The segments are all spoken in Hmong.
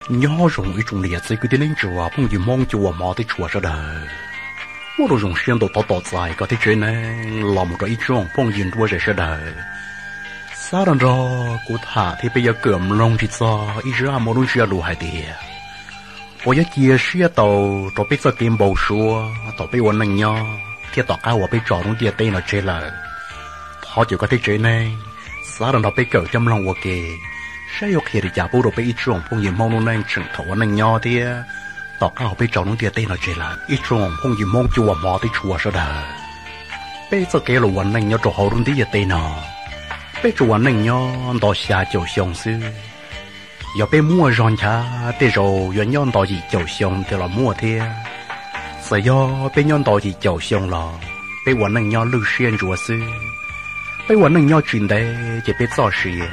Nyob zoo ib tsoom niam txiv kwv tij neej tsa phooj ywg Hmoob cov uas hmov thiab tshua sawv daws. Muaj rau zoo siab ntau thov tos txais koj thiab tsev neeg los mus rau ib tsoom phooj ywg nruab ze sawv daws. Xav rau nrog kuv tham thiab peb yuav kawm mloog tsis txog ib zaj muaj lub ntsiab lus hais tias puas yuav cia siab tau rau peb txoj kev npau suav thaum peb ua neej nyob thiab tom qab uas peb tso lub ntiaj teb no tseg lawm. Thov caw koj thiab tsev neeg xav rau nrog peb kawm coj mloog ua ke saib yuav qhia li cas pub rau peb ib tsoom phooj ywg Hmoob lub neej tseem thaum ua neej nyob thiab tom qab uas peb tso lub ntiaj teb no tseg lawm. Ib tsoom phooj ywg Hmoob cov uas hmov thiab tshua sawv daws, peb txoj kev los ua neej nyob rau hauv lub ntiaj teb no, peb tsuas ua neej nyob nto xya caum xyoo xwb. Yog peb muaj zog nchav tej zaum yuav nyob nto yim caum xyoo thiaj los muaj thiab. Txawm yog peb nyob nto yim caum xyoo los peb ua neej nyob lwj siab ntsuav xwb. Peb ua neej nyob tsis ntev ces peb txoj sia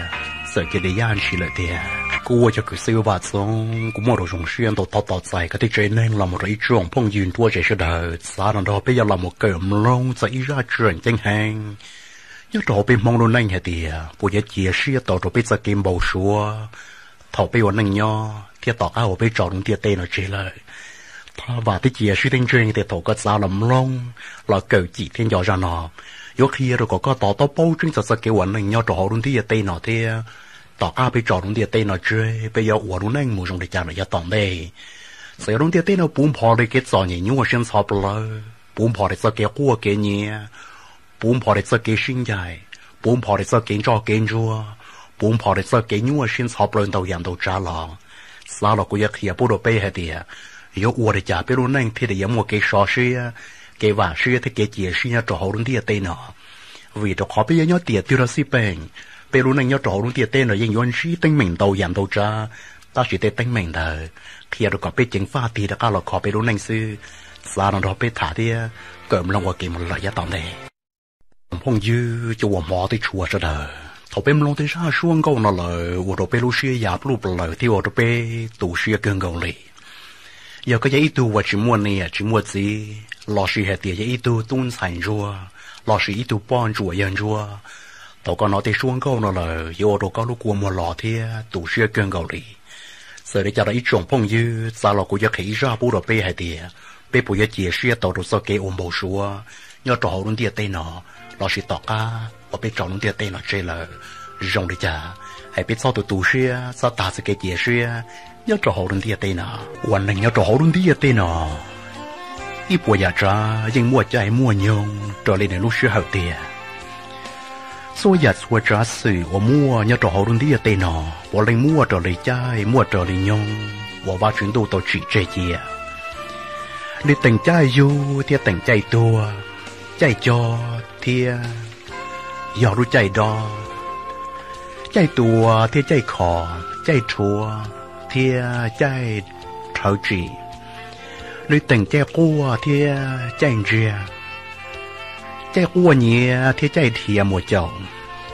txawm cia li yaj ntshis lawm tiag. Kuv yog kws xwb Vam Txoov, kuv muaj rau zoo siab ntau thov tos txais koj thiab tsev neeg los mus rau ib tsoom phooj ywg nruab ze sawv daws xav rau nrog peb yuav los mus kawm mloog txog ib zaj tseem ceeb heev nyob rau hauv peb Hmoob lub neej hais tias puas yuav cia siab tau rau peb txoj kev npau suav thaum peb ua neej nyob thiab tom qab uas peb tso lub ntiaj teb no tseg lawm. Thov vam thiab cia siab thiab ntseeg tias thaum koj txav los mloog los kawm cim thiab nco zaj no, yuav qhia rau kom koj to taub paub tseeb txog txoj kev ua neej nyob rau hauv lub ntiaj teb no thiab tom qab peb tso lub ntiaj teb no tseg peb yuav ua lub neej mus zoo li cas lawm yav tom ntej. Txawm yog lub ntiaj teb no puv npo li kev txom nyem nyuaj siab ntxhov plaws, puv npo li txoj kev quaj kev nyiav, puv npo li txoj kev sib ncaim, puv npo li txoj kev ntsoj kev ntsuag, puv npo li txoj kev nyuaj siab ntxhov plaws ntau yam ntau tsav los, xav los kuv yuav qhia pub rau peb hais tias yuav ua li cas peb lub neej thiaj li yuav muaj kev sov siab, kev vam siab thiab kev cia siab nyob rau hauv lub ntiaj teb no. Vim rau qhov peb yuav nyob tiam twg los xij peem, peb lub neej nyob rau hauv lub ntiaj teb no yeej yuav ntsib teeb meem ntau yam ntau tsav, tab sis tej teeb meem ntawd qhia rau kom peb ceev faj tig rov qab los kho peb lub neej xwb. Xav los nrog peb tham thiab kawm mloog ua ke mus lawm yav tom ntej. Phooj ywg cov uas hmov thiab tshua sawv daws, thaum peb mloog tej zaj suab nkauj no lawm ua rau peb lub siab ya pluj plaws thiab ua rau peb tu siab kawg nkaus li. Yog koj yog ib tug uas tsis muaj niam tsis muaj txiv, lossis hais tias yog ib tug tub ntxhais ntsuag, lossis ib tug poj ntsuam yawg ntsuag, thaum koj hnov tej suab nkauj no lawm yuav ua rau koj lub kua muag los thiab tu siab kawg nkaus li. Txawm li cas los ib tsoom phooj ywg, xav los kuv yuav qhia ib zaj pub rau peb hais tias peb puas yuav cia siab tau rau txoj kev ua npau suav nyob rau hauv lub ntiaj teb no, lossis tom qab uas peb tso lub ntiaj teb no tseg lawm zoo li cas, es peb txhob tu tu siab, txhob tag txoj kev cia siab nyob rau hauv lub ntiaj teb no. Ua neeg nyob rau hauv lub ntiaj teb no, ib puas yam tsav yeej muaj caij muaj nyoog raws li nws lub sij hawm tiag. Txhua yam txhua tsav xwm uas muaj nyob rau hauv lub ntiaj teb no puav leej muaj raws li caij muaj raws li nyoog uas Vajtswv ntuj tau tsim tseg cia. Nws teem caij yug thiab teem caij tuag, caij cog thiab yog lub caij dob, caij tua thiab caij kho, caij rhuav thiab caij rhawv tsim. Nws teem caij quaj thiab caij ntsiag, caij quaj nyiav thiab caij dhia muas caum,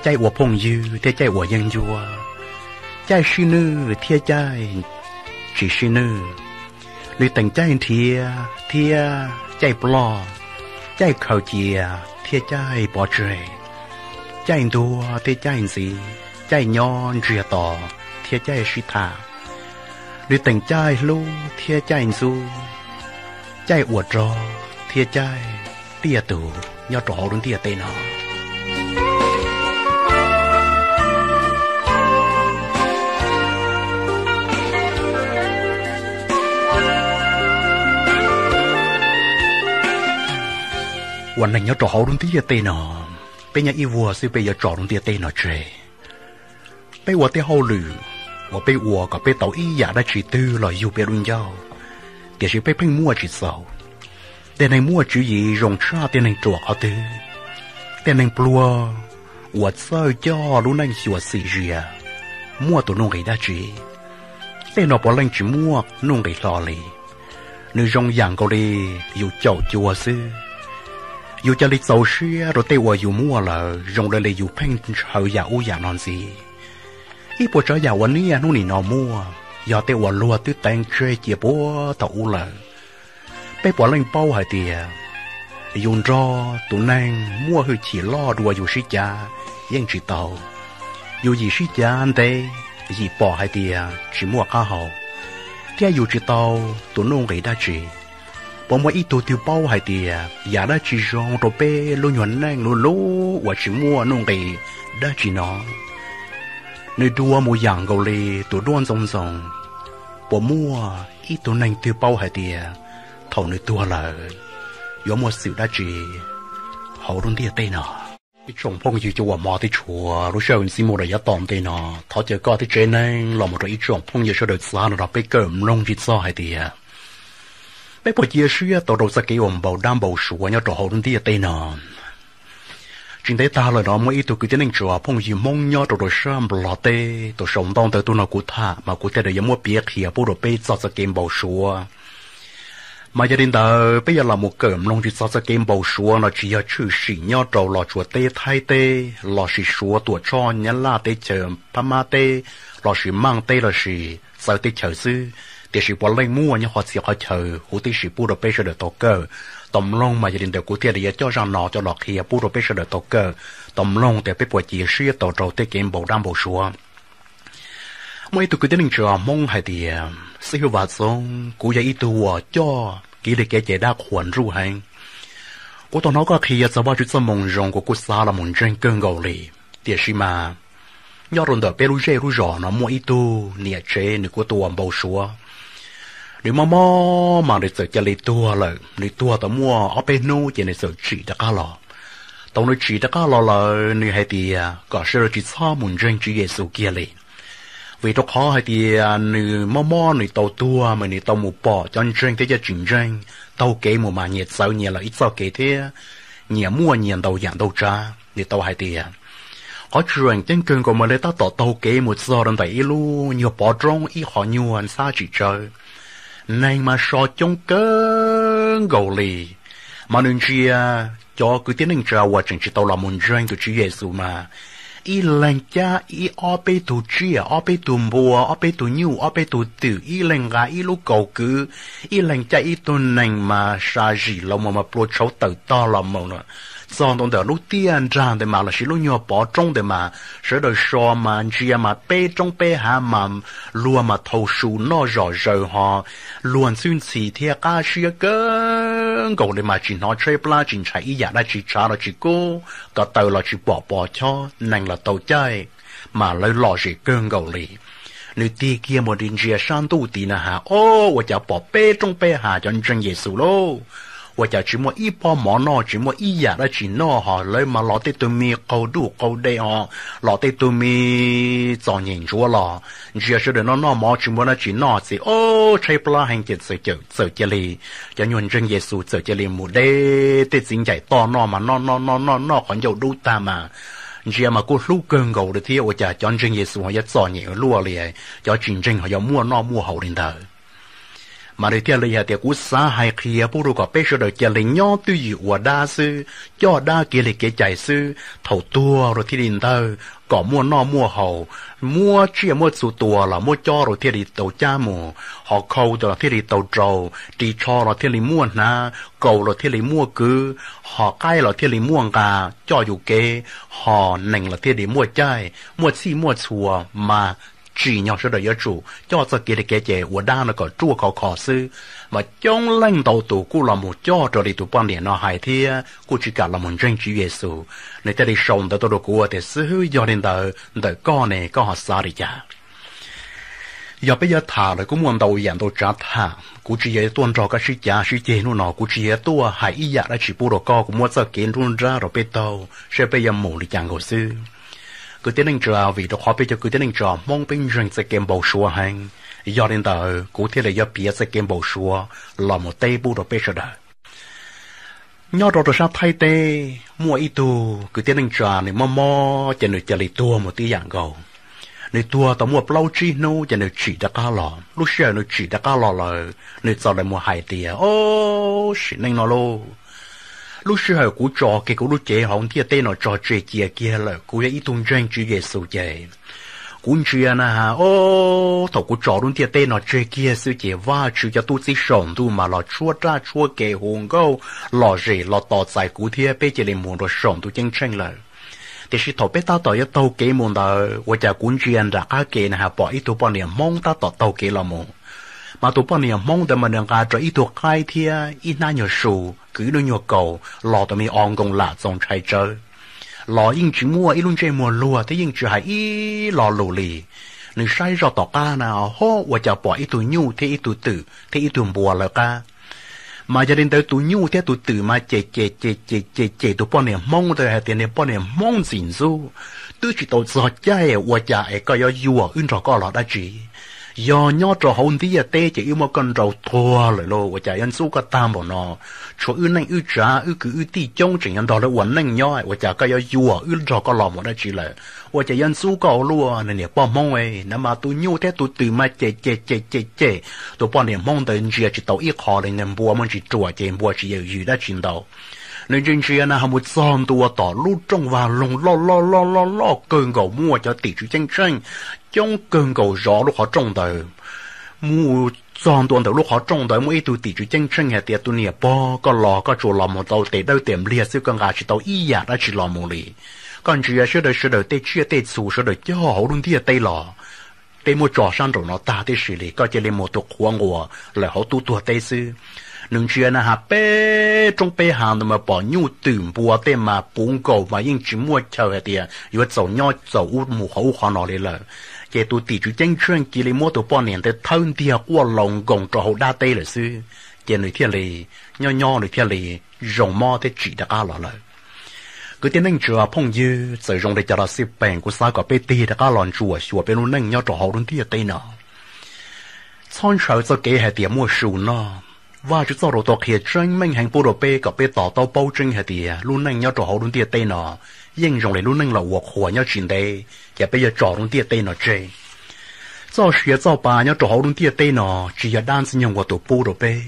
caij ua phooj ywg thiab caij ua yeeb ncuab, caij sib nwj thiab caij tsis sib nwj. Nws teem caij nrhiav thiab caij ploj, caij khaws cia thiab caij pov tseg, caij ntuag thiab caij ntxiv, caij nyob ntsiag to thiab caij sib tham. Nws teem caij hlub thiab caij ntxub, caij ua rog thiab caij tiaj tus nyob rau hauv lub ntiaj teb no. Ua neeg nyob rau hauv lub ntiaj teb no, peb nyob ib vuag xwb peb yuav tso lub ntiaj teb no tseg. Peb ua tej hauj lwm uas peb ua kom peb tau ib yam dab tsi twg los yug peb lub ncauj, tiam sis peb pheej muaj tsis txaus. Tej neeg muaj tswv yim zoo tshaj tej neeg ruam qhov twg? Tej neeg pluag uas txawj coj lub neej xyuam xim zias muaj tus nuj nqis dab tsi? Tej no puav leej tsis muaj nuj nqis hlo li. Nws zoo yam nkaus li yus caum cuag xwb. Yus cia li txaus siab rau tej uas yus muaj lawm zoo li yus pheej ntshaw yam ub yam no ntxiv. Ib puas tsav yam uas niaj hnub nim no muaj yog tej uas luag twb teev tseg cia puag thaum ub lawm. Peb puav leej paub hais tias yus nrog tus neeg muaj hwj chim loj dua yus sib cav yeej tsis tau. Yus yim sib cav ntev, yim pom hais tias tsis muaj qab hau, thiab yus tsis tau tus nuj nqis dab tsi. Puas muaj ib tug twg paub hais tias yam dab tsi zoo rau peb lub nyuag neej lub lub uas tsis muaj nuj nqis dab tsi no? Nws dua mus yam nkaus li tus duab ntxoov ntxoo. Puas muaj ib tug neeg twg paub hais tias thaum nws tuag lawm yuav muaj xwm dab tsi hauv lub ntiaj teb no? Ib tsoom phooj ywg cov uas hmov thiab tshua, lub sij hawm ntxiv mus rau yav tom ntej no, thov caw koj thiab tsev neeg los mus rau ib tsoom phooj ywg sawv daws txav no rau peb kawm mloog ntsis txog hais tias peb puas cia siab tau rau txoj kev uas npau dab npau suav nyob rau hauv lub ntiaj teb no. Tsis ntev tag lawm no muaj ib tug kwv tij neej tsa phooj ywg Hmoob nyob rau rau sab Nplog teb tau sau ntau ntawv tuaj nrog kuv tham mas kuv thiaj li yuav muab piav qhia pub rau peb txog txoj kev npau suav. Mas yog li ntawd peb yuav los mus kawm mloog ntsis txog txoj kev npau suav no tsis yog tshwm sim nyob rau Los Tsuas teb, Thaib teb lossis Suav, Tuam Tshoj, Nyab Laj teb chaws, Phab Mab teb lossis Maj teb lossis txawv teb chaws xwb, tiam sis puav leej muaj nyob qhov txhia qhov chaw huv tib si pub rau peb sawv daws tau kawm tau mloog. Mas yog li ntawd kuv thiaj li yuav coj zaj no coj los qhia pub rau peb sawv daws tau kawm tau mloog tias peb puas cia siab tau rau tej kev npau dab npau suav. Muaj ib tug kwv tij neej tsa Hmoob hais tias, xib hwb Vam Xoob, kuv yog ib tug uas coj kev li kev cai dab qhuas nruj heev. Kuv tau hnov koj qhia txog Vajtswv txoj moo zoo kuv kuj xav los mus ntseeg kawg nkaus li. Tiam sis mas nyob rau ntawm peb lub zej lub zos no muaj ib tug niam tsev nws kuj tua npau suav. Nws mob mob mas nws txawm cia li tuag lawm. Nws tuag tau muaj ob peb hnub ces nws txawm tsim rov qab los. Thaum nws tsim rov qab los lawm nws hais tias kom sawv daws tsis txhob mus ntseeg Tswv Yexus kiag li. Vim rau qhov hais tias nws mob mob nws tau tuag mas nws tau mus pom cov ntseeg thiab cov tsis ntseeg taug kev mus mas nyias txawv nyias lawm ib txoj kev thiab nyias muaj nyias ntau yam ntau tsav. Nws tau hais tias qhov tseem ceeb kawg nkaus mas lawv tab tom taug kev mus txog rau ntawm ib lub nyuag pov roob ib qho nyuag ntxhab tsis tsawv. Neeg mas so coob kawg nkaus li. Mas nws ntsia cov kwv tij neej tsa uas tseem tsis tau los mus ntseeg tus Tswv Yexus mas ib leeg cab ib ob peb tug tsiaj, ob peb tug npua, ob peb tug nyuj, ob peb tug twm, ib leeg nqa ib lub kaus kwv, ib leeg cab ib tug nees mas sa zim los mus mas plua tshauv tawm tog los mus. Txog ntawm lub tiaj nrag ntawd mas lossis lub nyuag pov roob ntawd mas sawv daws so mas ntsia mas peb roob peb hav mas luag mas thau su noj zom zaws ho luag ntxhwb ntxhi thiab qab siab kawg nkaus li mas tsis hnov tshaib plab tsis ntshai ib yam dab tsi tshav los tsis kub, ko taw los tsis pom pos chob nees los tau caij mas lawv lom zem kawg nkaus li. Nws tig kiag mus ntsia sab ntuj tid na has, o, ua cas pom peb roob peb hav cov ntseeg Yexus lauj. Ua cas tsis muaj ib pob mov noj tsis muaj ib yam dab tsi noj ho lawv mas los tej tug me qaug duj qaug de ho los tej tug me txom nyem ntsuav los ntsia sawv daws noj noj mov tsis muaj dab tsi noj txiv, o, tshaib plab heev ces txawm cia li cov nyuag ntseeg Yexus txawm cia li mus de tej txiv ncaim toj noj mas noj noj noj noj noj qhov ncauj dub tag mas ntsia mas kuj hlub kawg nkaus li thiab ua cas cov ntseeg Yexus ho yuav txom nyem ua luaj li, cov tsis ntseeg ho yuav muaj noj muaj haus li ntawd. Mas nws thiaj li hais tias kuv xav hais qhia pub rau kom peb sawv daws cia li nyob twj ywm ua dab xwb, coj dab kev li kev cai xwb, thaum tuag rau thiaj li ntawg kom muaj noj muaj haus, muab tsiaj muab txhu tua los muab cob rau thiaj li tau cab mus, ho khau los thiaj li tau rau, ris tsho los thiaj li muaj hnav, kaus los thiaj li muaj kwv, ho qaib los thiaj li muaj nqa coj yus kev, ho nees los thiaj li muaj caij, muaj txhij muaj txhua mas tsim nyog sawv daws yuav tsum coj txoj kev li kev cai ua dab no kom ruaj khov kho xwb. Mas coob leej ntau tus kuj los mus coj raws li tus poj niam no hais thiab kuj tsis kam los mus ntseeg Tswv Yexus. Nws thiaj li sau ntawv tuaj rau kuv tias, xib hwb, yog li ntawd ntawm koj ne koj ho xav li cas? Yog peb yuav tham lawm kuj muaj ntau yam ntau tsav tham, kuv tsis yog tuaj nrog koj sib cav sib ceg hnub no, kuv tsis yog tuaj hais ib yam dab tsi pub rau koj, kuv muab txoj kev nruab nrab rau peb taug saib peb yuav mus li cas nkaus xwb. Kwv tij neej tsa, vim rau qhov peb cov kwv tij neej tsa Hmoob peb ntseeg txoj kev npau suav heev, yog li ntawd kuv thiaj li yuav piav txoj kev npau suav los mus teb pub rau peb sawv daws. Nyob rau rau sab Thaib teb muaj ib tug kwv tij neej tsa nws mob mob ces nws cia li tuag mus tib yam nkaus. Nws tuag tau muaj plaub tsib hnub ces nws tsim rov qab los. Lub sij hawm nws tsim rov qab los lawm nws txawm lam mus hais tias, o, sim neej no lauj, lub sij hawm kuv tso kiag kuv lub cev hauv ntiaj teb no tso tseg cia kiag lawm, kuv yog ib tug ntseeg Tswv Yexus ces kuv ntsia na has, o, thaum kuv tso lub ntiaj teb no tseg kiag xwb ces Vajtswv cov tub txib saum ntuj mas los tshuab raj tshuab kev hu nkauj lom zem los tos txais kuv thiab peb cia li mus rau saum ntuj ceeb tsheej lawm. Tiam sis thaum peb tab tom yuav taug kev mus ntawd ua cas kuv ntsia nram qab ke na has pom ib tug poj niam Hmoob tab tom taug kev los mus. Mas tus poj niam Hmoob ntawd mas nws nqa rau ib tug qaib thiab ib hnab nyuag su, kwv ib lub nyuag kaus los tau me o nkoos lam txaus ntshai tsawv. Los yeej tsis muaj ib lub ntsej muag luag thiab yeej tsis hais ib lo lus li. Nws saib zoj tom qab na, ho ua cas pom ib tug nyuj thiab ib tug twm thiab ib tug npua lawv qab. Mas yog li ntawd tus nyuj thiab tus twm mas cem cem cem cem cem tus poj niam Hmoob ntawd hais tias, niag poj niam Hmoob ntxim ntxub, twb tsis tau txog caij ua cas es koj yuav yuam wb nrog koj los dab tsi? Yog nyob rau hauv ntiaj teb ces wb muab koj nrau tuag lawm lauj, ua cas yuav ntxub koj tag npaum no? Tshuav wb neej wb tsav, wb kwv wb tij coob tseem yuav nrog lawv ua neej nyob, ua cas koj yuav yuam wb nrog koj los mus dab tsi lawm? Ua cas yuav ntxub koj ua luaj, niag poj Hmoob? Na mas tus nyuj thiab tus twm mas cem cem cem cem cem tus poj niam Hmoob ntawd ntsia tsis tau ib qho li, npua muaj ntsis ruam ces npua tsis yws dab tsi ntau. Nws ntsia ntsia na ho mus txog ntua tom lub rooj vag loog loj loj loj loj loj kawg nkaus, muaj cov tim tswv ceeb tsheej coob kawg nkaus zov lub qhov rooj ntawd. Mus txog ntua ntawm lub qhov rooj ntawd muaj ib tug tim tswv ceeb tsheej hais tias, tus niam pog, koj los koj tsuas los mus tau tes dawb tes npliag xwb, koj nqa tsis tau ib yam dab tsi los mus li. Koj ntsia sawv daws sawv daws tej tsiaj tej txhu sawv daws cog hauv lub ntiaj teb los, tej muab tso sab nraum no tag tib si li, koj cia li mus tus qhuav nquas lawm hauv tub tuag teb xwb. Nws ntsia na has peb roob peb hav ntawd mas pom nyuj twm npua tej mas puv nkaus mas yeej tsis muaj chaw hais tias yuav txaus nyob txaus mus qhov ub qhov no li lawm. Ces tus tim tswv ceeb tsheej cia li muab tus poj niam ntawd thawb ntiag quaj laus nkoos rau hauv dab teb lawm xwb. Ces nws thiaj li nyob nyob nws thiaj li zoo mob thiab tsim rov qab los lawm. Kwv tij neej tsa phooj ywg, txawm zoo li cas los xij peem kuv xav kom peb tig rov qab los ntsuam xyuas peb lub neej nyob rau hauv lub ntiaj teb no. Txhob ntshaw txoj kev hais tias muaj su noj. Vajtswv txoj lus tau qhia tseeb meej heev pub rau peb kom peb to taub paub tseeb hais tias lub neej nyob rau hauv lub ntiaj teb no yeej zoo li lub neej los ua qhua nyob tsis ntev ces peb yuav tso lub ntiaj teb no tseg. Txoj sia txoj pa nyob rau hauv lub ntiaj teb no tsis yog dab ntxwg nyoog ua tus pub rau peb.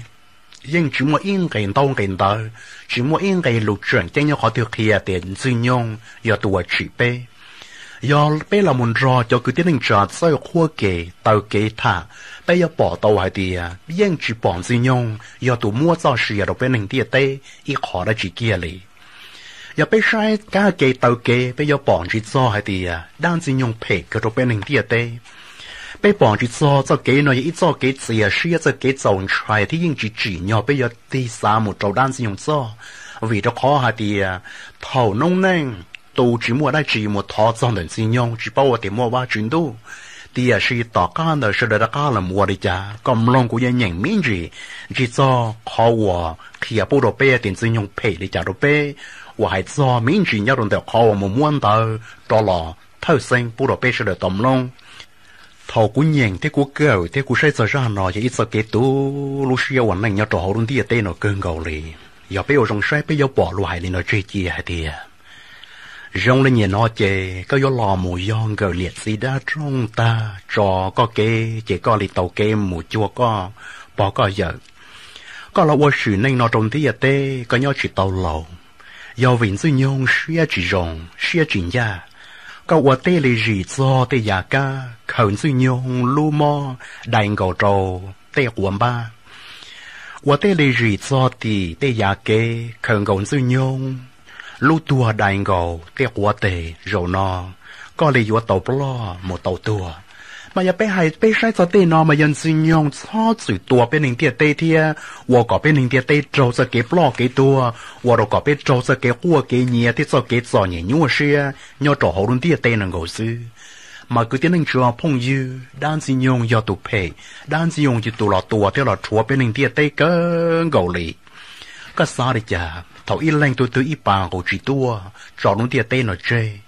Yeej tsis muaj ib nqe ntaub nqe ntawv, tsis muaj ib nqe lus tseem ceeb nyob qhov twg qhia tias ntxwg nyoog yog tus uas tsim peb. Yog peb los mus nrog cov kwv tij neej tsa txawj qhuab ke taw kev tham, peb yuav pom tau hais tias yeej tsis pom ntxwg nyoog yog tus muab txoj sia rau peb neeg ntiaj teb ib qho dab tsi kiag li. Yog peb saib kab ke taw kev peb yuav pom ntsis txog hais tias dab ntxwg nyoog phem kawg rau peb neeg ntiaj teb. Peb pom ntsis txog txoj kev no yog ib txoj kev txias siab, txoj kev txaus ntshai thiab yeej tsis tsim nyog peb yuav tig xav mus rau dab ntxwg nyoog txoj. Vim rau qhov hais tias thaum noob neej tus tsis muaj dab tsi mus thov txog ntawm ntxwg nyoog tsis paub ua tias muaj Vajtswv ntuj. Tiam sis tom qab ntawd sawv daws rov qab los ua li cas, koj mloog kuv yuav nyeem me ntsis ntsis txog qhov uas qhia pub rau peb tias ntxwg nyoog phem li cas rau peb, uas hais txog me ntsis nyob rau ntawm qhov uas mus muab ntawv rov los thawj xeeb pub rau peb sawv daws tau mloog. Thaum kuv nyeem thiab kuv kawm thiab kuv saib txog zaj no yog ib txoj kev tu lub siab ua neej nyob rau hauv lub ntiaj teb no kawg nkaus li. Yog peb ua zoo saib peb yuav pom luag hais li no tseg cia hais tias zoo li nim no ces koj yuav los mus yog nkawm niam txiv dab roog tag tso koj kev ces koj li tau kev mus cuag koj pog koj yawm. Koj los ua sim neej no rau ntiaj teb koj nyob tsis tau laus, yog vim ntxwg nyoog siab tsis zoo siab tsis ncaj. Koj ua teb li zim txog tej yav kab khaws ntxwg nyoog lub mob dai nkaus rau tej quav npab. Ua teb li zim txog tim tej yav kev khaws nkaus ntxwg nyoog lub tuag dai nkaus tej quav teg, zaum no koj li yuav tau ploj mus tau tuag. Mas yog peb hais peb saib txog tej no mas yog ntxwg nyoog txhob txwm tua peb neeg ntiaj teb thiab ua kom peb neeg ntiaj teb raug txoj kev ploj kev tuag, ua rau kom peb raug txoj kev quaj kev nyiav thiab txoj kev txom nyem nyuaj siab nyob rau hauv lub ntiaj teb no nkaus xwb. Mas kwv tij neej tsa phooj ywg, dab ntxwg nyoog yog tus phem, dab ntxwg nyoog yog tus los tua thiab los rhuav peb neeg ntiaj teb kawg nkaus li. Koj xav li cas thaum ib leeg tug twg ib pas nqus tsis tuaj tso lub ntiaj teb no tseg,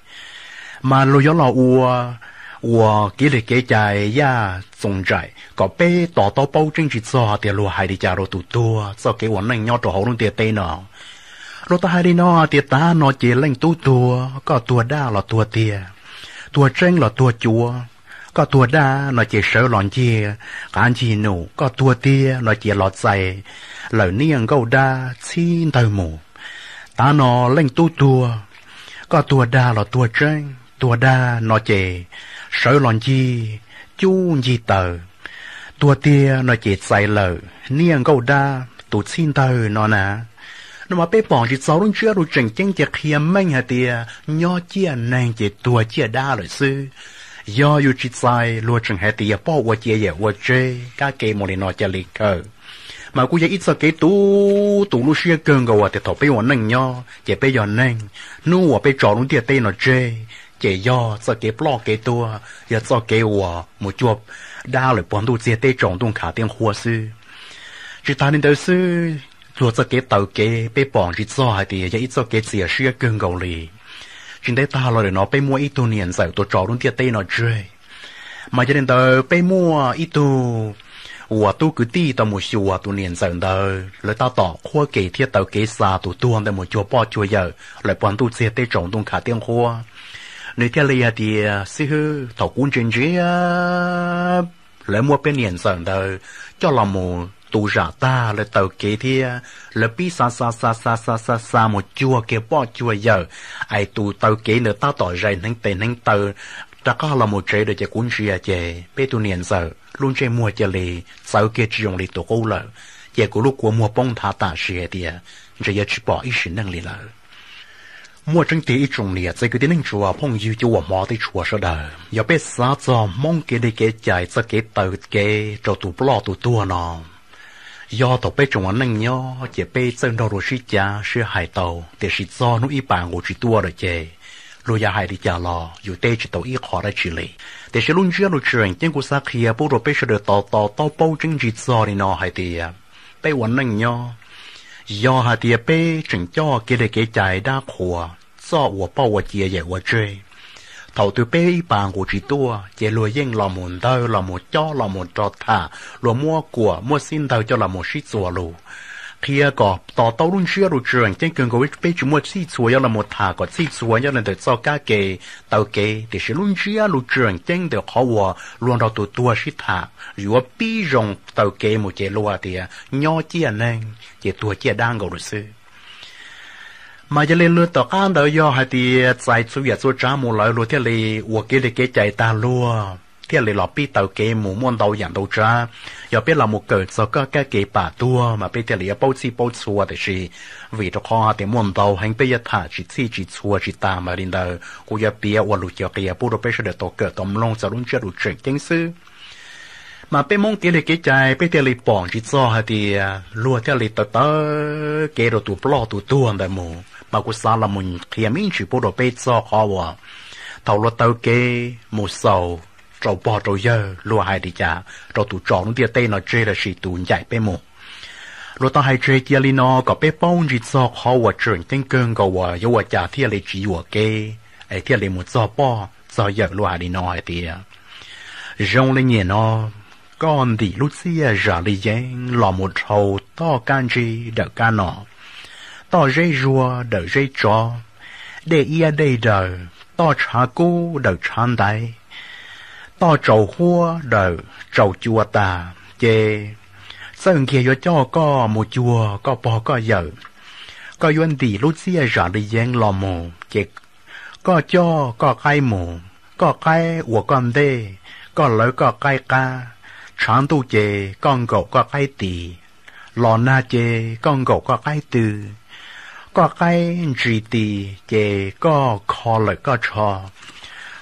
mas luag yuav los ua, ua kev li kev cai yaj txoos ntsaim kom peb to taub paub tseeb tsis txog tias luag hais li cas rau tus tuag txoj kev ua neej nyob rau hauv lub ntiaj teb no. Luag tau hais li no tias tav no ces leej tub tuag, koj tuag daj los tuag tiag, tuag tseeb los tuag cuav. Koj tuag daj no ces sawv los ncig qav ncig num, koj tuag tiag no ces los txais lawm niaj nkauj dab txhib ntawg mus. Tav no leej tub tuag, koj tuag daj los tuag tseeb, tuag daj no ces sawv los ncig cub ncig taws, tuag tiag no ces txais lawm niaj nkauj dab tus txhib ntawg no na. No mas peb pom tsis txog lub ntsiab lus tseem ceeb ces qhia meej hais tias nyob ciaj neeg ces tuag ciaj dab lawm xwb. Yog yus tsis txais, luag tseem hais tias poj ua cia yawm ua tseg, kab ke mus li no cia li kawg. Mas kuj yog ib txoj kev tu, tu lub siab kawg nkaus uas tias thaum peb ua neej nyob ces peb yog neeg, hnub uas peb tso lub ntiaj teb no tseg, ces yog txoj kev ploj kev tuag, yog txoj kev uas mus cuag dab lawm puag ntuj txiag teb tsaus ntuj nkhav tiab nqhuab xwb. Tsis tas li ntawd xwb, luag txoj kev taw kev peb pom ntshe txog hais tias yog ib txoj kev txias siab kawg nkaus li. Tsis ntev tag los lawm no peb muaj ib tug niam ntxawm tuaj tso lub ntiaj teb no tseg. Mas yog li ntawd peb muaj ib tug uas tub kwv tij tau mus xyuas tus niam ntxawm ntawd, lawv tab tom qhuab kev thiab taw kev xa tus tuag ntawd mus cuag poj cuag yawm lawm puag ntuj txiag teb tsaus ntuj nkhav tiab nqhuab. Nws thiaj li hais tias, xib hwb, thaum kuv ntsia ntsia lawv muab peb niam ntxawm ntawd coj los mus tu zam tag, lawv taw kev thiab lawv pib xa xa xa xa xa xa xa mus cuag kiag poj cuag yawm, es tus taw kev ntawd tab tom zais hneev tes hneev taw rov qab los mus tsev lawm ces kuv ntsia ces peb tus niam ntxawm lub ntsej muag cia li txawv kiag tsis zoo li tus qub lawm. Ces kuv lub kua muag poob nthav tam sim hais tias ntshe yuav tsis pom ib sim neej li lawm. Muaj tseeb tiag ib tsoom niam txiv kwv tij neej tsa phooj ywg cov uas hmov thiab tshua sawv daws, yog peb xav txog Hmoob kev li kev cai txoj kev taw kev rau tus ploj tus tuag no, yog thaum peb tseem ua neej nyob ces peb txawj nrog luag sib cav sib hais tau, tiam sis txog hnub ib pas nqus tsis tuaj lawm ces luag yuav hais li cas los yus teb tsis tau ib qho dab tsi li. Tiam sis lub ntsiab lus tseem ceeb kuv xav qhia pub rau peb sawv daws to to taub paub tseeb ntsig txog li no hais tias peb ua neej nyob, yog hais tias peb tseem coj kev li kev cai dab qhuas txoj uas poj ua cia yawm ua tseg, thaum twg peb ib pas nqus tsis tuaj ces luag yeej los mus ntawg los mus cob los mus rau tham, luag muab kuam muab xib ntawg coj los mus sib txuas lus. Qhia kom to taub lub ntsiab lus tseem ceeb kawg nkaus, peb tsis muaj txhij txhua yuav los mus tham kom txhij txhua nyob li ntawm txoj kab ke taw kev, tiam sis lub ntsiab lus tseem ceeb ntawm qhov uas luag nrog tus tuag sib tham yuav pib zoo taw kev mus ces luag tias nyob ciaj neeg ces tuag ciaj dab nkaus lawm xwb. Mas yog li luag tom qab ntawd yog hais tias txais txhua yam txhua tsav mus lawm luag thiaj li ua kev li kev cai tag luag thiaj li los pib taw kev mus muaj ntau yam ntau tsav. Yog peb los mus kawm txog koj kab ke pam tuag mas peb thiaj li yuav paub txhij paub txhua, tiam sis vim rau qhov hais tias muaj ntau heev peb yuav tham tsis txhij tsis txhua tsis tas mas li ntawd kuv yuav piav ua lus cov qias pub rau peb sawv daws tau kawm tau mloog txog lub ntsiab lus tseem ceeb xwb. Mas peb Hmoob kev li kev cai peb thiaj li pom ntsig txog hais tias luag thiaj li taw taw kev rau tus ploj tus tuag ntawd mus. Mas kuv xav los mus qhia me ntsis pub rau peb txog qhov uas thaum luag taw kev mus xaus rau pog rau yawg luag hais li cas rau tus tso lub ntiaj teb no tseg lossis tus ncaim peb mus. Luag tau hais tseg cia li no kom peb paub ntsig txog qhov uas tseem ceeb kawg nkaus uas yuav ua cas thiaj li tsis yuam kev es thiaj li mus txog poj txog yawm luag hais li no hais tias zoo li nyiam no, koj ntim lub txiaj zam li yeeb los mus dhau toj kab ntsib dawm kab no, toj zeb zuag dawm zeb tsov, dej iab dej daws, toj tshav kub dawm tshav ntaiv, toj tsaus huab dawm tsaus cua tas ces txawj nkiag yuav coj koj mus cuag koj pog koj yawm. Koj yuav ntim lub txiaj zam li yeeb los mus ces koj coj koj qaib mus, koj qaib ua koj ntej, koj lawv koj qaib qab. Tshav ntuj ces koj nkaum koj qaib tis, los nag ces koj nkaum koj qaib tw. Koj qaib ntsis tis ces koj kho lawm koj tsho,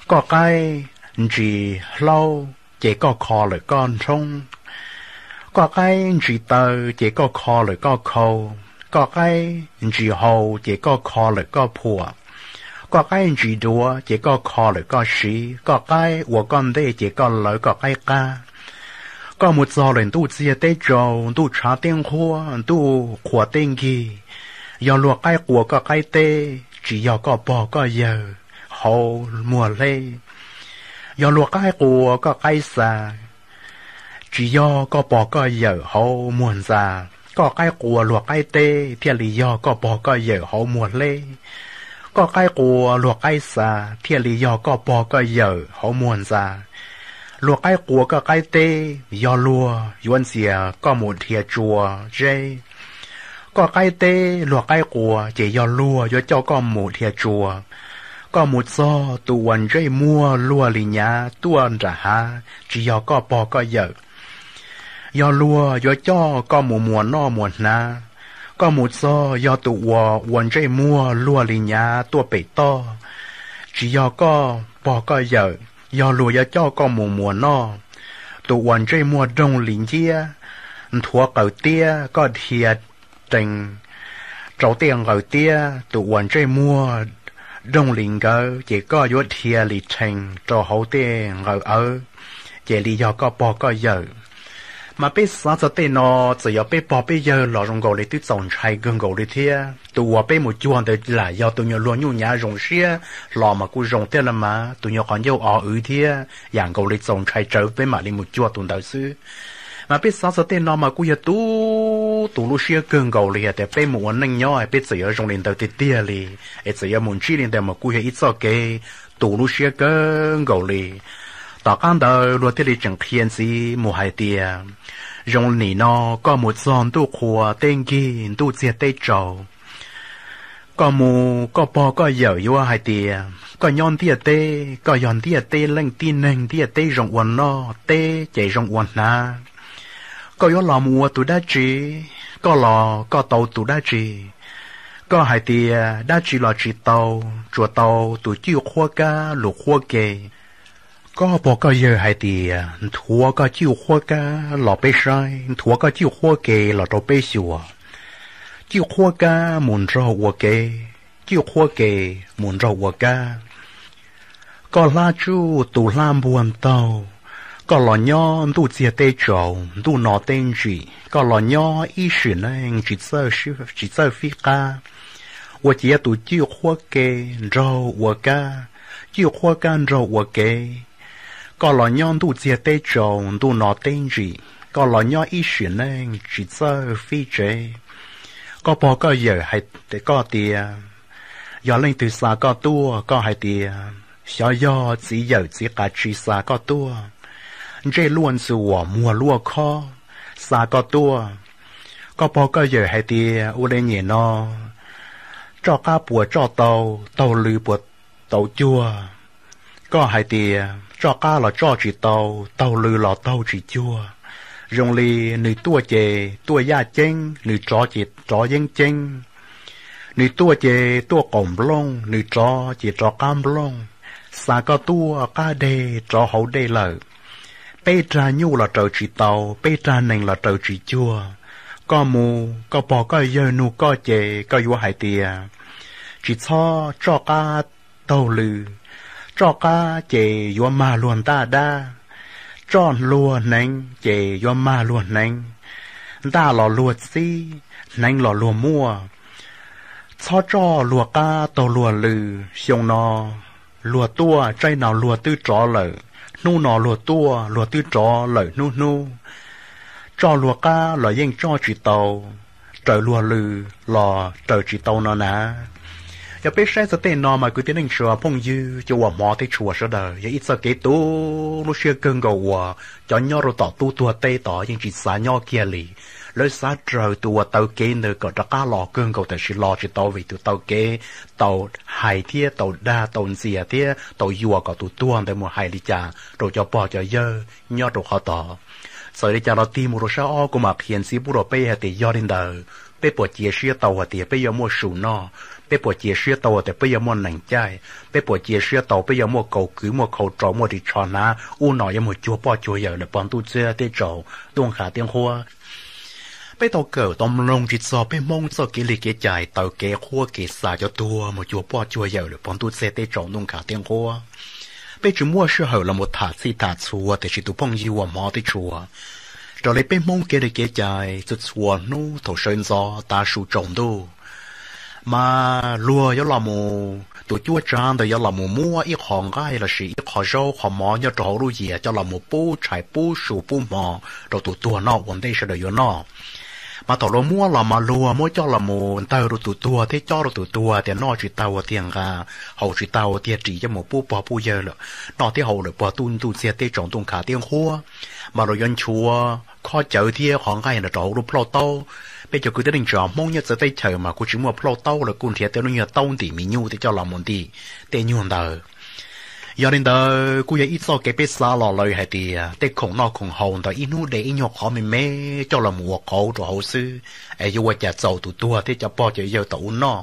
koj qaib ntsis hlaub ces koj kho lawm koj nrhoob, koj qaib ntsis taw ces koj kho lawm koj khau, koj qaib ntsis hau ces koj kho lawm koj phuam, koj qaib ntsis duav ces koj kho lawm koj siv, koj qaib ua koj ntej ces koj lawv koj qaib qab. Koj mus txog lawm ntuj txiag teb tsaus, ntuj tshav teb nqhuab, ntuj qhua teb nkig, yog luag qaib qua koj qaib teb, tsis yog koj pog koj yawg hauv muag hleb. Yog luag qaib qua koj qaib xa, tsis yog koj pog koj yawm hauv muag ntxa. Koj qaib qua luag qaib teb thiaj li yog koj pog koj yawm hauv muag hleb. Koj qaib qua luag qaib xa thiaj li yog koj pog koj yawm hauv muag ntxa. Luag qaib qua koj qaib teb yog luag yuav ntxias koj mus dhia tsua zeb. Koj qaib teb luag qaib qua ces yog luag yuav coj koj mus dhia tsua. Koj mus txog tus uas ntsej muag luag li nyav tuaj nram hav tsis yog koj pog koj yawm, yog luag yuav coj koj mus muas noj muas hnav. Koj mus txog yog tus uas ua ntsej muag luag li nyav tuaj pem toj, tsis yog koj pog koj yawm, yog luag yuav coj koj mus muas noj, tus uas ntsej muag doog li nciab, nthuav qaws tiab koj dhia rees rau tej qaws tiab, tus uas ntsej muag doog li nkawd ces koj yuav dhia li rhees rau hauv tej qaws awb, ces li yog koj pog koj yawm. Mas peb xav txog tej no, txawm yog peb pog peb yawg los zoo nkaus li twb txaus ntshai kawg nkaus li thiab. Tus uas peb mus cuag ntawd lam yog tus nyuag luag nyuj nyav zoo siab hlo mas kuj zoo thiab los mas, tus nyuag qhov ncauj o wv thiab yam nkaus li txaus ntshai tsawv peb mam li mus cuag tus ntawd xwb. Mas peb xav txog tej no mas kuj yog tu tus lub siab kawg nkaus li hais tias peb mus ua neej nyob peb txawm yuav zoo li ntawd tiag tiag li, es txawm yuav mus ntsib li ntawd mas kuj yog ib txoj kev tu lub siab kawg nkaus li. Tom qab ntawd luag thiaj li tseem qhia ntxiv mus hais tias, zoo li no, koj mus txog ntuj qhua teb nkig ntuj txiag teb tsaus, koj mus koj pog koj yawm yuav hais tias koj nyob ntiaj teb, koj yog ntiaj teb leej tib neeg, ntiaj teb zoo ua noj, teb ces zoo ua hnav. Koj yuav los mus ua tus dab tsi? Koj los koj tau tus dab tsi? Koj hais tias dab tsi los tsis tau, tsuas tau tus cwj qhuab kab lus qhuab ke. Koj pog koj yawg hais tias nthuav koj cwj qhuab kab los peb saib, nthuav koj cwj qhuab ke los rau peb xyuas. Cwj qhuab kab mus nraug ua ke, cwj qhuab ke mus nraug ua kab. Koj hlab tsuj tus hlab npuag ntaug, koj los nyob ntuj txiag teb tsaus ntuj no teb ntsim, koj los nyob ib sim neej tsis txawj fib qab, ua ciav tus cwj qhuab ke nraug ua kab, cwj qhuab kab nraug ua ke. Koj los nyob ntuj txiag teb tsaus ntuj no teb ntsim, koj los nyob ib sim neej tsis txawj fib tsev. Koj pog koj yawm hais koj tias, yog leej twg xa koj tuaj, koj hais tias, xyov yog txiv yawm txiv qav tsi xa koj tuaj, ntsej luaj ntxuam muag luaj khob xa koj tuaj. Koj pog koj yawm hais tias ua li nyem no, tsoj qab puas tsoj tau, taug lw puas tau cuag? Koj hais tias tsoj qab los tsoj tsis tau, taug lw los taug tsis cuag. Zoo li nws tuaj ces tuaj yaj ceeb, nws rov ces rov yeeb ceeb. Nws tuaj ces tuaj qaum nplooj, nws rov ces rov qab nplooj. Xa koj tuaj qab deg rov hauv dej lawm. Peb rag nyuj los raws tsis tau, peb rag nees los raws tsis cuag. Koj mus, koj pog koj yawg nug koj ces koj yuav hais tias, tsis txhob tsoj qab taug lw. Tsoj qab ces yuav mag luag ntaj dab, tsoj luag hneev ces yuav mag luag hneev. Ntaj los luag txib, hneev los luag muaj. Txhob tsoj luag qab taug luag lw. Xyoo no luag tuaj, tsaib no luag twb rov lawm, hnub no luag tuaj, luag twb rov lawm hnub hnub. Tsoj luag qab los yeej tsoj tsis tau, raws luag lw los raws tsis tau no na. Yog peb saib txog tej no mas kwv tij neej tsa phooj ywg cov uas hmov thiab tshua sawv daws, yog ib txoj kev tu lub siab kawg nkaus uas cov nyob rau tom tub tuag teb tod yeej tsis xav nyob kiag li. Lawv xav raws tus uas taw kev ntawd kom rov qab los kawg nkaus, tab sis los tsis tau vim tus taw kev tau hais thiab tau dag tau ntxias thiab tau yuam kom tus tuag ntawd mus hais li cas rau cov pog cov yawg nyob rau qhov tod. Txawm li cas los tig mus rau sab ob kuv mam qhia ntxiv pub rau peb hais tias yog li ntawd, peb puas cia siab tau hais tias peb yuav muaj su noj? Peb puas cia siab tau hais tias peb yuav muaj nees caij? Peb puas cia siab tau peb yuav muaj kaus kwv, muaj khau rau, muaj ris tsho hnav ub no yuav mus cuag poj cuag yawm lawm pog ntuj txiag teb tsaus ntuj qhav tiab nqhuab? Peb tau kawm tau mloog tsis txog peb Hmoob txoj kev li kev cai taw kev qhuab kev xa cov tuag mus cuag poj cuag yawm lawm pog ntuj txiag teb tsaus ntuj qhav tiab nqhuab. Peb tsis muaj sij hawm los mus tham txhij tham txhua, tiam sis tus phooj ywg uas hmov thiab tshua, raws li peb Hmoob kev li kev cai txhua txhua hnub thaum sawv ntxov tav su tsaus ntuj, mas luag yuav los mus, tus cuab tsav ntawd yuav los mus muab ib qho nqaij lossis ib qho zaub qho mov nyob rau hauv lub yias coj los mus pub tshais pub su pub hmo rau tus tuag noj ua ntej sawv daws yuav noj. Mas thaum luag muab los mas luag muab coj los mus ntawg rau tus tuag thiab cob rau tus tuag tias noj tsis tau ua tiag nqa, haus tsis tau ua tiag ris coj mus pub pog pub yawg lawm, noj thiab haus lawm pog ntuj txiag teb tsaus ntuj qhav tiab nqhuab. Mas luag yuav nchuav khob cawv thiab qhov nqaij ntawd rau hauv lub plhaub taub. Peb cov kwv tij neej tsa Hmoob nyob txawv teb chaws mas kuj tsis muaj plhaub taub, lawv kuj nrhiav tej lub nyuag taub ntim me nyuj thiab coj los mus ntim tej nyuag ntawd. Yog li ntawd kuj yog ib txoj kev peb xav los lawm hais tias tej khoom noj khoom haus ntawd ib hnub de ib nyuag qhov me me coj los mus ua qauv rau hauv xwb, es yuav ua cas txaus tus tuag thiab cov pog cov yawg tau ua noj.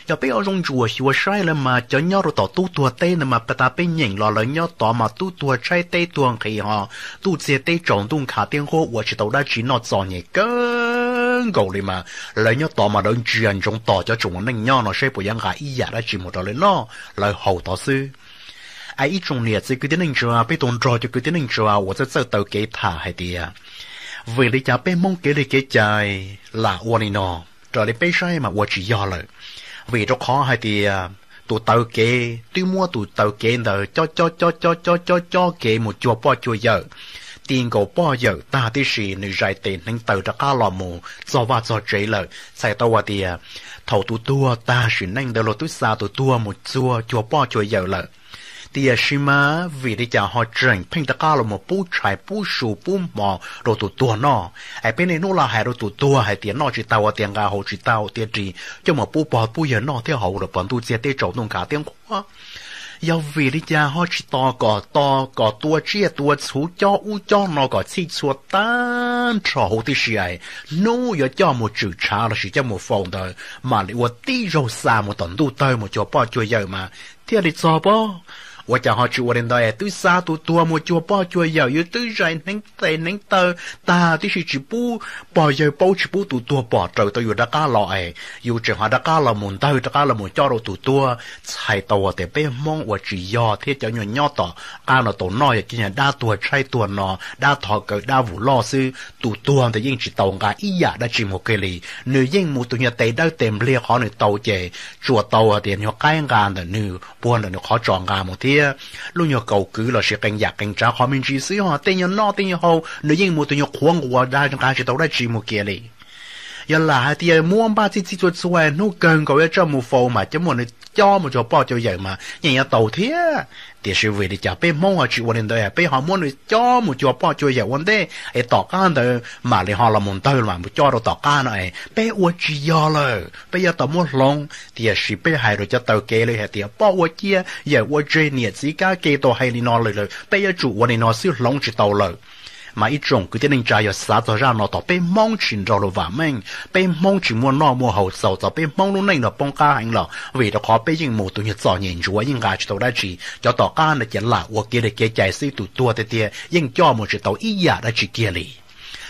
Cov peb ob zoo ntsuam xyuas saib lawv mas cov nyob rau tom tub tuag teb ntawd mas pas tas peb nyeem los lawv nyob tod mas tub tuag tshaib teb tuag nqhis ho ntuj txiag teb tsaus ntuj nkhav tiab nquab ua tsis tau dab tsi noj txom nyem kawg nkaus li mas lawv nyob tod mas lawv ntsia ntsoov tos cov tsoom neej nyob no saib puas yuav nqa ib yam dab tsi mus rau lawv noj lawv haus tod xwb. Es ib tsoom niam txiv kwv tij neej tsa, peb tau nrog cov kwv tij neej tsa uas txawj txawj taw kev tham hais tias vim li cas peb Hmoob kev li kev cai lam ua li no, raws li peb saib mas ua tsis yog lawm. Vim rau qhov hais tias tus taw kev twb muab tus taw kev ntawd cob cob cob cob cob cob cob kev mus cuag poj cuag yawm, ti nkaus poj yawm tag tib si, nws zais tes hneev taw rov qab los mus txog vaj txog tsev lawm. Txhais tau hais tias thaum tus tuag tag sim neej ntawd los twb xa tus tuag mus txog cuag poj cuag yawm lawm. Tiam sis mas vim li cas ho tseem pheej rov qab los mus pub tshais pub su pub hmo rau tus tuag noj? Es peb niaj hnub los hais rau tus tuag hais tias noj tsis tau tias nqa, haus tsis tau tias ris, coj mus pub pog pub yawg noj thiab haus lawm puas ntuj txiag teb tsaus ntuj nkhav tiab nquab? Yog vim li cas ho tsis tos kom tos kom tua tsiaj tua txhu cob ub cob no kom txhij txhua tag nrho huv tib si es hnub yuav coj mus tshwm tshav lossis coj mus faus ntawd mam li ua tib zaug xa mus tom ntuj tawg mus cuag poj cuag yawm mas thiaj li txog pob? Ua cas ho tsis ua li ntawd es twb xa tus tuag mus cuag poj cuag yawm, yus twb zais hneev tes hneev taw tag tib si, tsis pub pog yawg paub tsis pub tus tuag pom raws tau yus rov qab los es yus tseem ho rov qab los mus ntawg rov qab los mus cob rau tus tuag? Txhais tau tias peb Hmoob uas tsis yog thiab cov nyuag nyob tom qab no tau noj yog cov dab tuag tshaib tuag no, dab thov kaw dab vus loj xwb. Tus tuag ntawd yeej tsis tau nqa ib yam dab tsi mus kiag li, nws yeej mus tus nyuag tes dawb tes nplig qhov nws tau ces tsuas tau tias nyuag qaib nqa ntawm nws puag ntawm nws qhov tso nqa mus thiab lub nyuag kaus kwv lossis qee yam qee tsav qhov me ntsis xwb, ho tej nyuag noj tej nyuag haus nws yeej mus tus nyuag qhuav nquas da nqa tsis tau dab tsi mus kiag li. Yog lam hais tias muab npaj txhij txhij txhua txhua hnub kawg nkaus yuav coj mus faus mas coj muab nws cob mus cuag poj cuag yawm mas yeej yuav tau thiab. Tiam sis vim li cas peb Hmoob ho tsis ua li ntawd, peb ho muab nws cob mus cuag poj cuag yawm ua ntej es tom qab ntawd mam li ho los mus ntawg mam mus cob rau tom qab no es peb ua tsis yog lawm, peb yuav tau muab hloov. Tiam sis peb hais rau cov taw kev li hais tias poj ua ciaj yawm ua tseg, niam txiv kab ke tau hais li no lawm, peb yuav tsum ua li no xwb, hloov tsis tau lawm. Mas ib tsoom kwv tij neej tsa, yog xav txog zaj no thaum peb Hmoob tsis nrog luag vam meej, peb Hmoob tsis muaj noj muaj haus, txaus txog peb Hmoob lub neej no poob qab heev los vim rau qhov peb yeej mus tus nyuag txom nyem ntsuav yeej nqa tsis tau dab tsi, cov tom qab no ces lam ua kev li kev cai xwb, tus tuag tiag tiag yeej coj mus tsis tau ib yam dab tsi kiag li.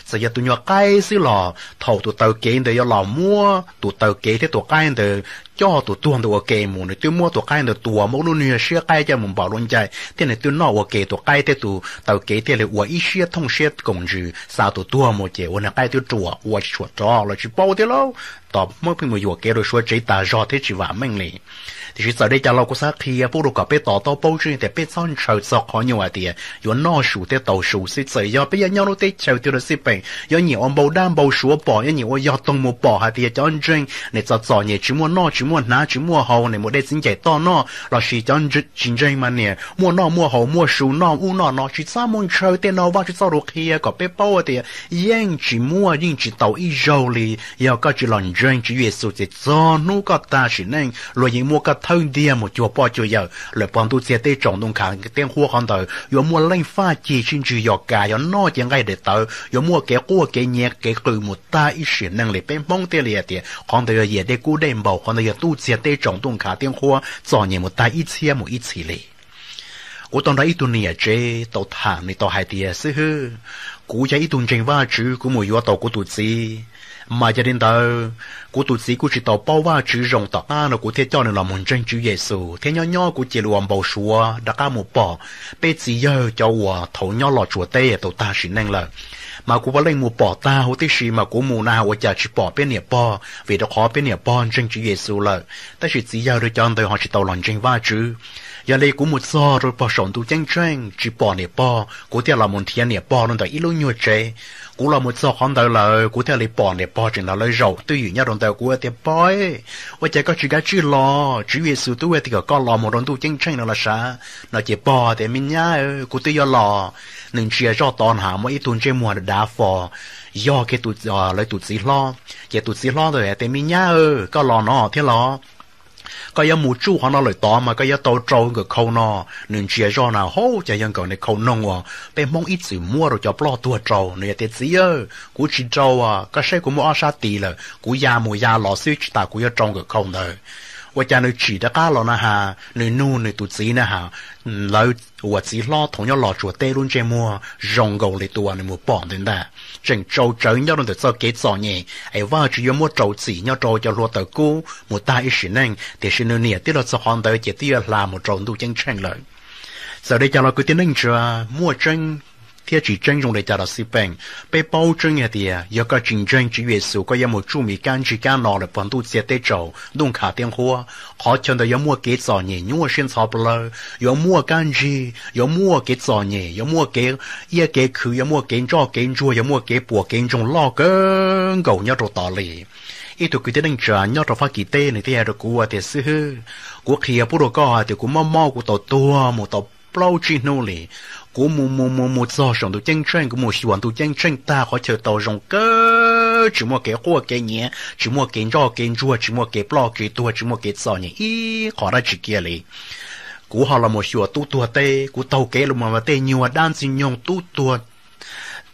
Txawm yog tus nyuag qaib xwb los thaum tus taw kev ntawd yuav los muab tus taw kev thiab tus qaib ntawd coj tus tuag ntawd ua ke mus, nws twb muab tus qaib ntawd tua muab lub niag siab qaib coj mus npaum lub ncauj thiab nws twb noj ua ke tus qaib thiab tus taw kev thiaj li ua ib siab thooj siab koom ntsws xa tus tuag mus ces ua niag qaib twb ruam ua tsis tshua rov los tsis paub thiab lauj. Tos Hmoob pheej mus yuam kev rau suav tsev tas zog thiab tsis vam meej li. Tiam sis txawm li cas los kuv xav qhia pub rau kom peb to taub paub tseeb tias peb txhob ntshaw txog qhov nyuaj hais tias yuav noj su thiab tau su xwb. Txawm yog peb yuav nyob lub teb chaws twg los xij peem, yuav nyiam ua npau dab npau suav pom, yuav nyiam ua yog toog mus pom hais tias cov ntseeg nim txom txom nyem tsis muaj noj tsis muaj hnav tsis muaj haus, nim mus de txiv ncaim toj noj, lossis cov tsis ntseeg mas nim muaj noj muaj haus muaj su noj ub noj no, tsis txhob mus ntshaw tej no. Vajtswv txoj lus qhia kom peb paub tias yeej tsis muaj yeej tsis tau ib zaug li. Yog koj tsis los ntseeg Tswv Yexus ces txog hnub koj tag sim neej luag yeej muab koj thawb ntiag mus cuag poj cuag yawm lawm puag ntuj txiag teb tsaus ntuj nkhav tiab nquab. Qhov ntawd yuav muaj leej faj cig sib ntsig yos kas, yog noj ces nqaij daim tawv, yuav muaj kev quaj kev nyiav kev qw mus tag ib sim neej li. Peb Hmoob thiaj li hais tias qhov ntawd yog yam dej kub dej npaum, qhov ntawd yog ntuj txiag teb tsaus ntuj nkhav tiab nquab txom nyem mus tag ib txhiab mus ib txhis li. Kuv tau nrog ib tug niam tsev tau tham, nws tau hais tias xib hwb, kuv yog ib tug ntseeg Vajtswv, kuv mus yuav tau kuv tus txiv, mas yog li ntawd kuv tus txiv kuj tsis tau paub Vajtswv zoo. Tom qab no kuv thiaj coj nws los mus ntseeg Tswv Yexus thiab nyob nyob kuv cia li ua npau suav rov qab mus pom peb txiv yawg cov uas thaum nyob Los Tsuas teb tau tag sim neej lawm. Mas kuv puav leej mus pom tag huv tib si, mas kuv mus na ua cas tsis pom peb niam pog, vim rau qhov peb niam pog ntseeg Tswv Yexus lawm, tab sis txiv yawg rau cov ntawd ho tsis tau los ntseeg Vajtswv. Yog li kuv mus txog rau pog saum ntuj ceeb tsheej tsis pom niam pog, kuv thiaj los mus nrhiav niam pog rau ntawm ib lub nyuag tsev. Kuv los mus txog qhov ntawd lawm kuv thiaj li pom niam pog tseem nrog lawv zaum twj ywm nyob rau ntawd. Kuv tias, pog, ua cas koj tsis kav tsij los? Tswv Yexus twb hais tias kom koj los mus rau ntuj ceeb tsheej no los sav. No ces pog tias, me nyab, kuv twb yuav los. Nws ntsia zoj tod na muaj ib tug ntsej muag dav fo, yog kiag lawv tus txiv hlob. Ces tus txiv hlob ntawd hais tias, me nyab, koj los no thiab los? Koj yuav mus tsuj qhov no lawm tod mas koj yuav tau rau nkawm khau no. Nws ntsia zoj na hauv cas yog nkawm niag khau noog uas peb Hmoob ib txwm muab rau cov ploj tuag rau. Nws hais tias, txiv, kuv tsis rau, koj saib kuv muaj ob sab tis lawm, kuv ya mus ya los xwb tsis tas kuv yuav rau nkawm khau ntawd. Ua cas nws tsim rov qab los na has, nws nug nws tus txiv na has, lawv uas txiv hlob thaum nyob Los Tsuas teb lub ntsej muag zoo nkaus li tus uas nws mus pom ntawd ntag, tseem tsau tsawv nyob rau ntawm txoj kev txom nyem es Vajtswv yuav muab rau txim nyob rau cov hluav taws kub mus tag ib sim neej, tiam sis nws niam twb los txog qhov ntawd ces twb yuav hla mus rau ntuj ceeb tsheej lawm. Txawm li cas los kwv tij neej tsa, muaj tseeb thiab tsis tseeb zoo li cas los xij peem, peb paub tseeb hais tias yog koj tsis ntseeg Tswv Yexus koj yuav mus tsuj mis kab ntsig kab no lawm puag ntuj txia teb tsaus ntuj nkhav tiab nqhuab. Qhov chaw ntawd yuav muaj kev txom nyem nyuaj siab ntxhov plawv, yuav muaj kab ntsig, yuav muaj kev txom nyem, yuav muaj kev iab kev khwv, yuav muaj kev ntsoj kev ntsuag, yuav muaj kev puas kev ntsoog loj kawg nkaus nyob rau tod li. Ib tug kwv tij neej tsa nyob rau Fab Kis teb nws thiaj hais rau kuv tias, xib hwb, kuv qhia pub rau koj hais tias kuv mob mob kuv tau tuag mus tau plaub tsib hnub li. Kuv mus mus mus mus txog saum ntuj ceeb tsheej, kuv mus xyuas ntuj ceeb tsheej tag qhov chaw tau zoo kawg, tsis muaj kev quaj kev nyiav, tsis muaj kev ntsoj kev ntsuag, tsis muaj kev ploj kev tuag, tsis muaj kev txom nyem ib qho dab tsi kiag li. Kuv ho los mus xyuas tub tuag teb, kuv taug kev los mus mas tej nyuag dab ntxwg nyoog tub tuag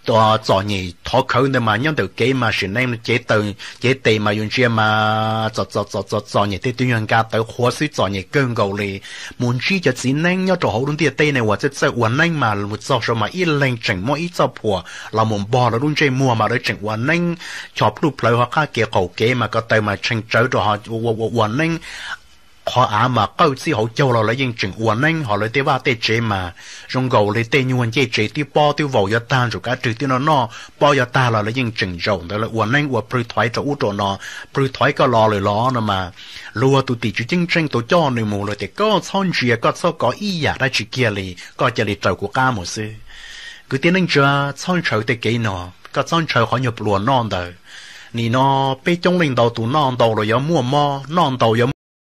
txom nyem thov khawv ntawd mas nyob ntawm kev mas sim neej cev taws cev tes mas yus ntsia mas txom txom txom txom nyem tej tug nyuag nka tawv qhuav xwb, txom nyem kawg nkaus li. Mus ntsib cov txiv neeb nyob rau hauv lub ntiaj teb ne uas txawj txawj ua neeb mas mus txog saud mas ib leeg tseem muaj ib txoj phuam los mus npog lawv lub ntsej muag mas lawv tseem ua neeb, chos pluj plawv hauv qab kev qaum kev mas ko taw mas tshee tsawv rau ua ua neeb. Qhov av mas qawj txij hauv caug los lawv yeej tseem ua neeb, ho lawv tej vaj tej tsev mas zoo nkaus li tej nyuag ncej tsev twb pob twb vaus yuav tag, ntsaum kab rwg twb noj noj pob yuav tag los lawv yeej tseem zaum ntawd lawv ua neeb ua plhws thaiv rau ub rau no, plhws thaiv koj los lawm los no mas. Luag tus tim tswv ceeb tsheej tau coj nws mus lawm tias koj txhob ntsia, koj txhob kov ib yam dab tsi kiag li, koj cia li raws kuv qab mus xwb. Kwv tij neej tsa, txhob ntshaw tej kev no, koj txhob ntshaw qhov nyuag pluas noj ntawd. Nim no peb coob leej ntau tus noj ntau los yuav muaj mob, noj ntau yuav